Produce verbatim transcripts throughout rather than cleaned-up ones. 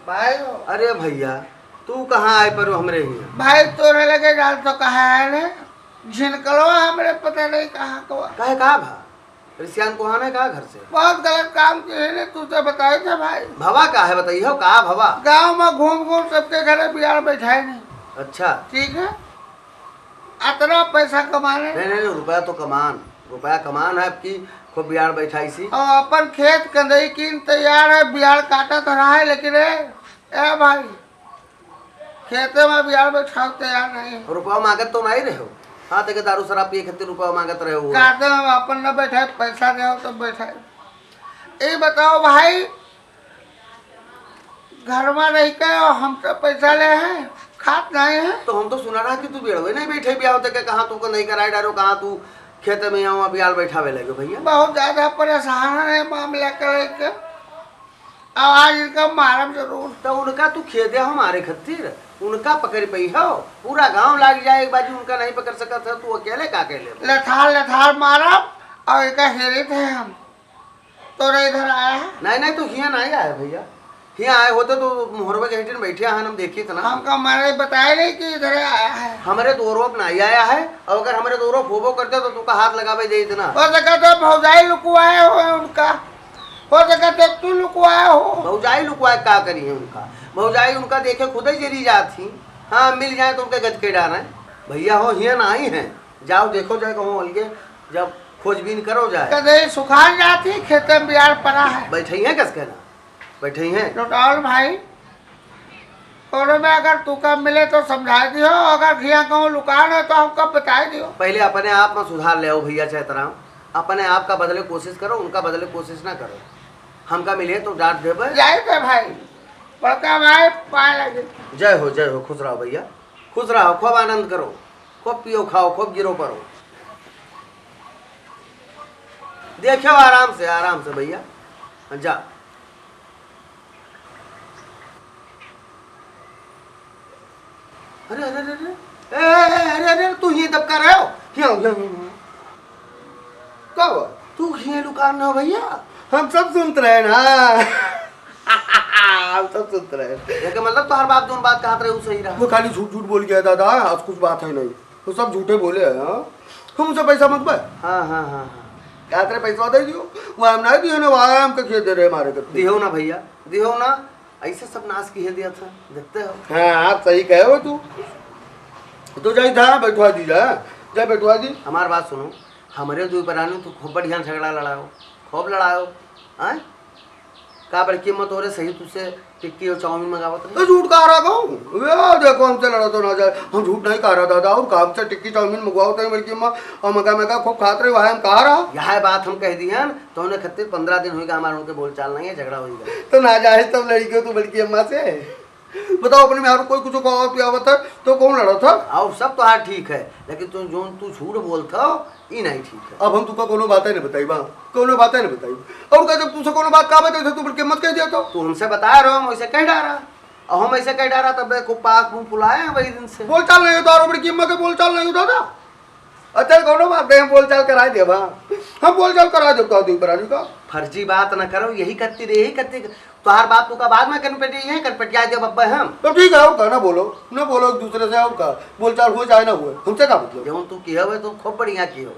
भाई हो। अरे भइया, तू कहाँ आए परो हमरे हियाँ? भाई तोरे लगे जान तो कहाँ आए ने? झिनकलवा हमरे पता नहीं कहाँ को। काहे, का भा? रिसियान को आना है का घर से? बहुत गलत काम किहे ने, तू तो बताए थे भाई। भवा का है, बताइहो का भवा? गाँव में घूम घूम सबके घरे बियाह बैठाए ने। अच्छा। ठीक है, अतना पैसा कमाने। नहीं, नहीं, नहीं, रुपया तो कमान, रुपया कमान है आपकी, खूब बियाह बैठाई सी। और अपन खेत कंदई कीन तैयार है, बियाह काटा तो रहा है, लेकिन ए, ए भाई, खेते में बियाह बैठाओ तैयार नहीं। रुपया मांगत तो नहीं रहे हो? हाँ, तेके दारू शराब पिए खातिर रुपया मांगत रहे हो। काटे में अपन न बैठे, पैसा दे तो बैठे। ए बताओ भाई, घर में रह के और हमसे पैसा ले हैं, खात नहीं है। तो हम तो सुना रहा कि तू बेड़वे नहीं बैठे बियाह होते के, कहाँ तू को नहीं कराए डारो, कहाँ तू खेते में यहाँ बियाह बैठावे लगे भइया। बहुत ज्यादा परेशान है मामला के लेके। अब आज इनका मारब जरूर। तो उनका तू खेदे हो मारे खातिर, उनका पकड़ पई हो, पूरा गांव लाग जाए एक बाजी, उनका नहीं पकड़ सकत है, तू अकेले का अकेले? लथार लथार मारब और इनका हेरित है हम। तोरे इधर आया है? नहीं, नहीं, तू हियाँ नहीं आया भइया, हियाँ आए होते तो मोहरवा के हेठिन बैठे हैं, हम देखी थे ना। हमका मारे बताए नहीं कि इधर आया है। हमरे दोरोप नहीं आया है, और अगर हमरे दोरोप होबो करते तो तू का हाथ लगावे दे इतना। हो सका तो भौजाई लुकवाए हो उनका। हो सका तो तू लुकवाए हो। भौजाई लुकवाए का करी है उनका? भौजाई उनका देखे खुदे जरी जात ही। हाँ, मिल जाए तो उनके गज के डारे। भइया हो, हियाँ ना आई हैं। जाओ देखो जाए कहूँ अलगे, जब खोजबीन करो जाए। कदे सुखान जात ही, खेते में बियार पड़ा है। बैठे हैं कस कहना? बैठे हैं। लुटाओल भाई, कोनो में अगर तू कम मिले तो समझा दियो, अगर घिया कहूँ लुकान है तो हमका बताए दियो। पहले अपने आप में सुधार ले आओ भइया चैतराम, अपने आप का बदले कोशिश करो, उनका बदले कोशिश ना करो। हमका मिले तो डांट देबे। जाए दे भाई, बड़का भाई पाए लगे। जय हो, जय हो, खुश रहो भइया, खुश रहो, खूब आनंद करो, खूब पियो खाओ, खूब गिरो परो। देखो आराम से, आराम से भइया, जा। अरे, अरे, अरे, अरे। ए, ए, अरे, अरे, तू ये दबका रहे हो? यहाँ, यहाँ, यहाँ। का हुआ? तू ये लुकार ना भइया। हम सब सुनत रहे ना। हम सब सुनत रहे। एकर मतलब तोहर बाप जौन बात कहत रहे, उ सही रहा। वो खाली झूठ, झूठ बोल गया दादा, आज कुछ बात है नहीं। तो सब झूठे बोले हैं, हाँ? हम उसे पैसा मंगबे? हाँ, हाँ, हाँ, हाँ। कहत रहे पैसा दे दियो, वो हम नहीं दियो ना, वो हमके खेत दे रहे मारे करते। दिहो ना भइया, दिहो ना। ऐसे सब नाश किहे दिया था, देखते हो। हाँ, आप सही कहे हो तू। तो जाई था, बैठवा दी जा, जा बैठवा दी। हमार बात सुनो, हमरे दुई परानी तू खूब बढ़िया झगड़ा लड़ाओ, खूब लड़ाओ, आय? का बड़की अम्मा तोरे सही तुझसे टिक्की और चाउमीन मंगावत रही? तो झूठ कहा रहा कहूँ? ये देखो, हमसे लड़ा तो ना जाए, हम झूठ नहीं कहा रहा दादा, और काम से टिक्की चाउमीन मंगवाओ तो बड़की अम्मा, और मगा मगा खूब खात रहे, वहाँ हम कहा रहा। यह बात हम कह दी है, तो उन्हें खत्ते पन्द्रह दिन होइगा, हमार उनके बोलचाल नहीं है, झगड़ा होइगा। तो ना जाए तब लड़ी क्यों तू बड़की अम्मा से? बताओ, अपने में हर कोई कुछ खावा पियावत है, तो कौन लड़ा था? और सब तो हाँ ठीक है, लेकिन तू, जो तू झूठ बोलत हो, ई नहीं ठीक है। अब हम तुका कोनो बातें नहीं बताई बा, कोनो बातें नहीं बताई। और का जब तुझसे कोनो बात का बताई तो तू बड़की अम्मा से कह दिया तो? तू हमसे बता रहे हो, हम वैसे कह डारा। और हम ऐसे कह डारा, तब को पाक मुंह फुलाए हैं वही दिन से। बोलचाल नहीं होता, और बड़की अम्मा के बोलचाल नहीं होता था। अच्छा, कोनो बात नहीं, हम बोलचाल कराए देबा। हम बोलचाल कराए देबा, दुई परानी का। फर्जी बात न करो, यही करती रही, यही करती। तोहार बाप तुका बाद में कनपटी है, कनपटिया देब अब्बे हम। तो ठीक है, और का, ना बोलो, ना बोलो एक दूसरे से, और का, बोलचाल हो चाहे ना हुए, हमसे का मतलब? जौन तू किहे हुए, तू खूब बढ़िया किहे हो,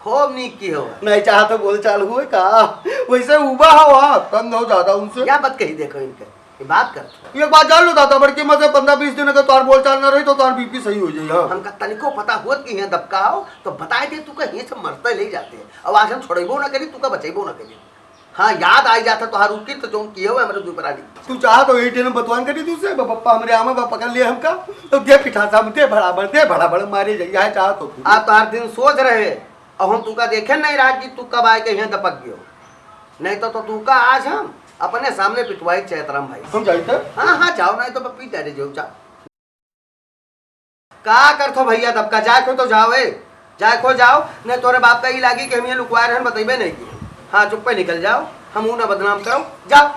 खूब नीक किहे हो। नहीं चाहा तो बोलचाल हुए का, वैसे उबा हो, हाँ, तंग हो ज्यादा उनसे। क्या बात कही, देखो इनके। ये बात कर तू। एक बात जान लो दादा, बड़की अम्मा से पन्द्रह बीस दिन अगर तोहार बोलचाल ना रही तो तोहार बीपी सही हो जाई, हाँ। हमका तनिको पता होत कि यहाँ दबका हो, तो बताए दे, तू कहीं से मरते ले जाते हैं। अब आज हम छोड़ेबो ना करी, तू का बचेबो ना करी। हाँ, याद आई जाता तोहार उकिर, तो जौन किहे हुए हमरे दुई परानी। तू चाहा तो यही टेन बतवान करी तू से, ब-, पप्पा हमरे आमा बा पकड़ लिए हमका, तो दे पिठासा हम दे बराबर, दे बराबर मारे जाई, यह चाहा तो तू। आ तोहार दिन सोच रहे, अब हम तुका देखे नहीं रहा कि तू कब आए के यहाँ दपक गयो। नहीं तो, तो तुका आज हम अपने सामने पिटवाई चैतराम भाई से। हम जाई तब? हाँ, हाँ, जाओ, नहीं तो पप्पी जा रहे, जाओ, जाओ। का करथो भैया, तब का जाए को तो जाओ, ए, जाए को जाओ, नहीं तोरे बाप का ई लागी कि हम ये लुकवाए रहन, बतइबे नहीं की। हाँ, चुप्पे निकल जाओ, हम ऊ ना बदनाम करो, जाओ।